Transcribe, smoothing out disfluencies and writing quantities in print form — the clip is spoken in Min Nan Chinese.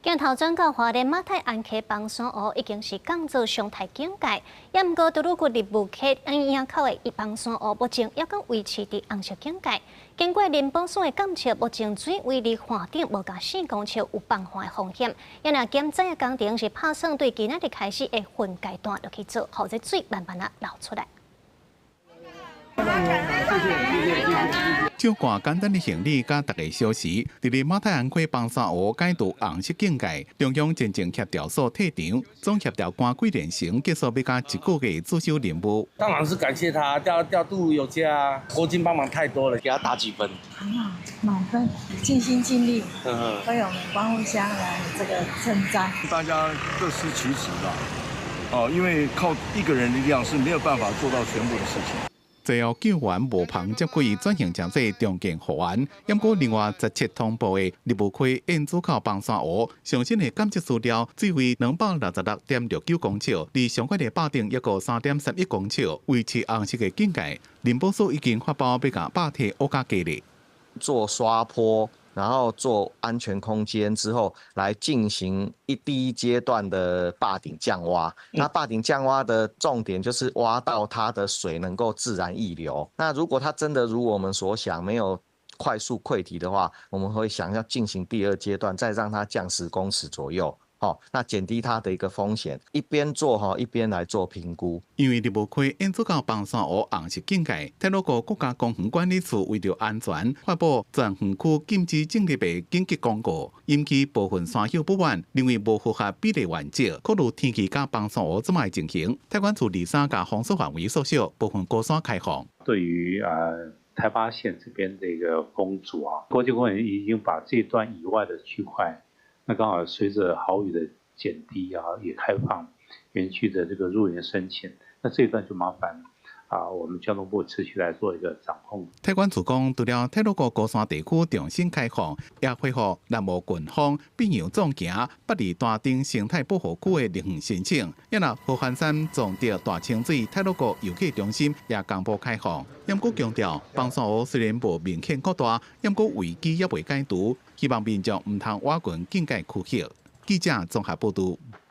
鏡頭轉到花蓮馬太鞍溪崩山湖已經是降做常態警戒，也毋過都魯閣立霧溪堰口的一崩山湖目前猶閣維持佇紅色警戒。經過林保所的監測，目前水位佇岸頂無共4公尺有崩岸的風險。因若減災的工程是拍算對今仔日開始會分階段落去做，予這水慢慢仔流出來。照顧簡單的行李佮逐个小時，佇咧馬太鞍溪崩山湖解除紅色警戒，中央前進協調所退場，總協調官桂連成結束欲加一個月駐守任務。當然是感謝他調度有加，國軍幫忙太多了，給他打幾分？很好，滿分，盡心盡力，為我們光復鄉來這個賑災。大家各司其職啦，哦，因為靠一個人的力量是沒有辦法做到全部的事情。最後救援無縫接軌轉型成做重建方案，毋過另外17通報的立霧溪堰子口崩山湖上新的監測資料，水位266.69公尺，離上月的壩頂抑閣3.31公尺，維持紅色的警戒。林保所已經發包欲共壩體烏加加咧，做刷坡，然後做安全空間之後，來進行第一階段的壩頂降挖。那壩頂降挖的重點就是挖到它的水能夠自然溢流。那如果它真的如我們所想，沒有快速潰堤的話，我們會想要進行第二階段，再讓它降10公尺左右。好，那減低它的一個風險，一邊做哈，一邊來做評估。因為立霧溪堰子口崩山湖紅色警戒，太魯閣國家公園管理處為著安全，發布全園區禁止進入的緊急公告，引起部分山友不滿，認為無符合比例原則，考慮天氣佮崩山湖這擺情形，太管處二三共封鎖範圍縮小，部分高山開放。對於台八線這邊的一個封阻啊，國家公園已經把這段以外的區塊。那剛好隨着豪雨的減低啊，也開放園區的這個入園申請，那這一段就麻煩啊，我們交通部持續來做一個掌控。太管處講，除了太魯閣高山地區重新開放，也恢復南無群峰、碧陽縱行、八里大頂生態保護區的入園申請。也若合歡山崇德大清水太魯閣遊客中心也同步開放。毋過強調，崩山湖雖然無明顯擴大，毋過危機猶未解除，希望民眾毋通倚近警戒區域。記者綜合報導。